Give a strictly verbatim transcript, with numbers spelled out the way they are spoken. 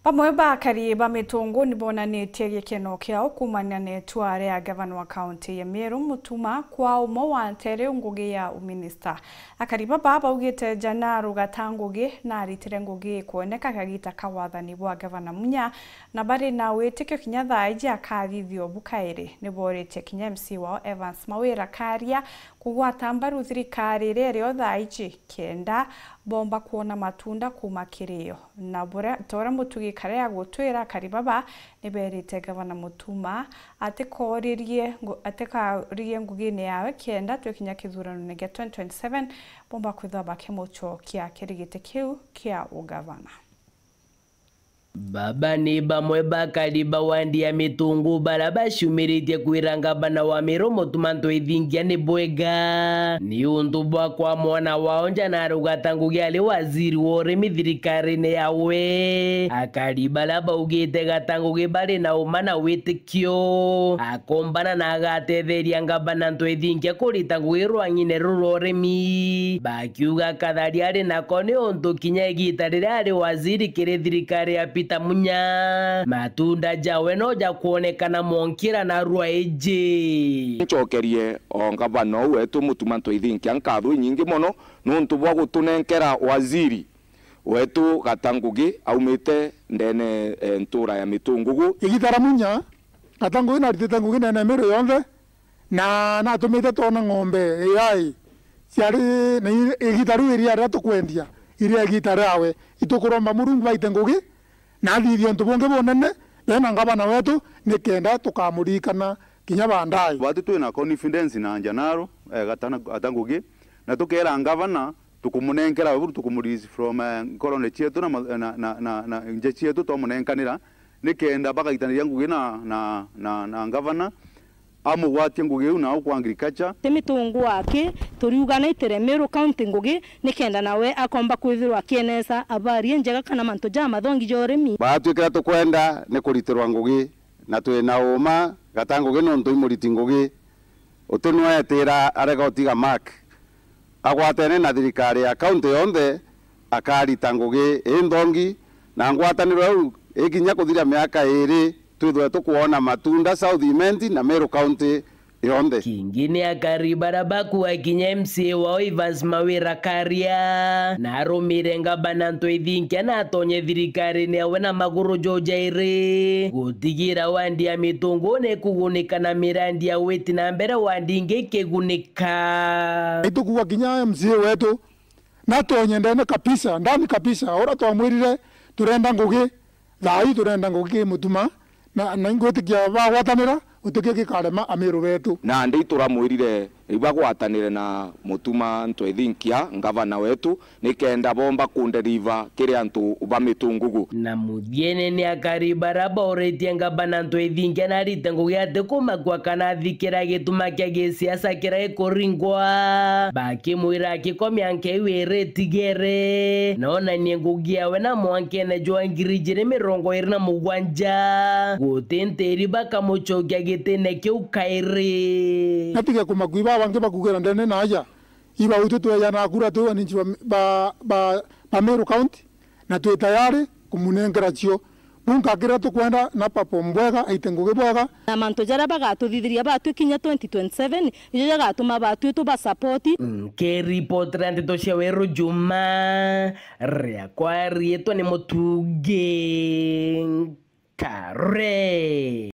Bamwe ba akari ba Mitungu ni bonanitie gikeno kiao kuumania na itua ria ngavana wa kaunti ya Meru Mutuma kwa umwe wa ntere ngugi ya uminista. Akari baba baugite Janaru Gata Ngugi naritire ngugi ikwoneka kagita ka wathani bwa ngavana Munya, na bari na witikio kinya thaa iji akathithio bu kairi. Ni boritie kinya M C wao Evans Mawira Karia kugwata mbaru thirikari iria irio thaa iji kenda bomba kwona matunda kuuma kiri yo. Na buria, ta uria Mutugi Kare agutwira, akari baba ni berite ngavana Mutuma atikoririe ngu-, atikaririe ngugine yawe kenda twikinya kithuranone gia twenty twenty-seven bomba kwithwa bakimucokia kiri giti kiu kia ugavana. Baba ni bamwe ba akari ba wandi ya Mitungu bara baciumiritie kwira ngavana wa Meru Mutuma Ntwithingia ni bwega ni untu bwa kwa mwana wao Janaru Gata Ngugi ari waziri wa urimi thirikarine yawe. Akari bara baugite Gata Ngugi bari na uma na witikio akombana na agatetheria ngavana Ntwithingia kurita ngugi rwang'ine ruru rwa urimi. Ba Kiuga Kathari ari nako ni untu kinya igita riria ari waziri kiri thirikari ya Peter Munya, matunda jawe no jakwonekana mwonkira na rua iji. Ncokerie o ngavana uu wetu Mutuma Ntwithinkia nkatho inyingi mono nuntu bwa gutunenkera waziri wetu Gata Ngugi aumite ndene, eh, ntura ya Mitungugu. Igita ria Munya, Gata Ngugi naritite ngugi ndene ya Meru yonthe, na natumite twona ng'ombe irai ciari na i-, igita riu iria riria tukwendia, iria igita riawe. Itukuromba Murungu baite ngugi, na athithie untu bungi bunene, bena ngavana wetu, nikenda tukamuririkana kinya baadaye. Batu twina confidence na Janaru, eh, Gata-, Gata Ngugi, na tukera ngavana, tukumunenkera we buru, tukumurelease from, eh, nkorone cietu na ma-, na, na, na, na nje cietu, twamunenkanira, nikenda bagaitaniria ngugi na, na, na, na ngavana, amugwatie ngugi iu nau kwa agriculture. Ti Mitungu aki, turiuga naitire Meru County ngugi, nikenda nawe akomba kwithirwa akienesa habari injega kana mantu ja mathongi ja urimi. Batwikira tukwenda ni kuritirwa ngugi, na twina uma Gata Ngugi nontu imuriti ngugi. Uti nwe etira arega utiga mark. Agwatene na thirikari ya county yonthe, akarita ngugi inthongi, na ngwataniro iu ikinya kuthira miaka iri, twithwe tukwona matunda South Imenti na Meru County yonthe. Kingi ni akari bara bakuga kinya M C A wao Evans Mawira Karia na arumire ngavana Ntwithinkia na atonye thirikarine yawe na maguru jo jairi, gutigira wandi ya Mitungu ni kugunika na mirandi ya witi na mbere, wandi ingi ikigunika. Itukuga kinya M C A wetu natonye ndene kabisa, ndani kabisa, uria twamwirire turenda ngugi, thaa ii turenda ngugi ki Mutuma, na, na ingwitikia bagwatanira, gutikio gikarema Amiru betu. Nandi turamwirire ibagwatanire na Mutuma Ntwithinkia, ngavana wetu, nikenda bomba kunderiva kiri antu ba Mitungugu. Na muthiene ni akari bara bauritie ngavana Ntwithinkia na arite ngugi atikumakua kana athikira gituma kia gisiasa kiria gikuringwa, bakimwira akikomia nka iu iri itigere, na onanie ngugi yawe na mwankene jwa ngiri ijiri mirongo iri na mugwanja, guti ntiri bakamucokia gitine kiu kairi. Natige kumakua iba bangi bakugira ndene na aja. Iba utu tweja na kura twi wananchi ba, ba, ba, ba Meru County, na twi tayari kumunenkera cio. Bunka kiria tukwenda na perform bwega, aite ngugi bwega. Na mantu jaria bagatuthithiria batwi kinya twenty twenty-seven, nijo jagatuma batwi tuba support. Nkiripotera ndeto cia Weru Juma, riakwa riitwa ni Mutugi Kare.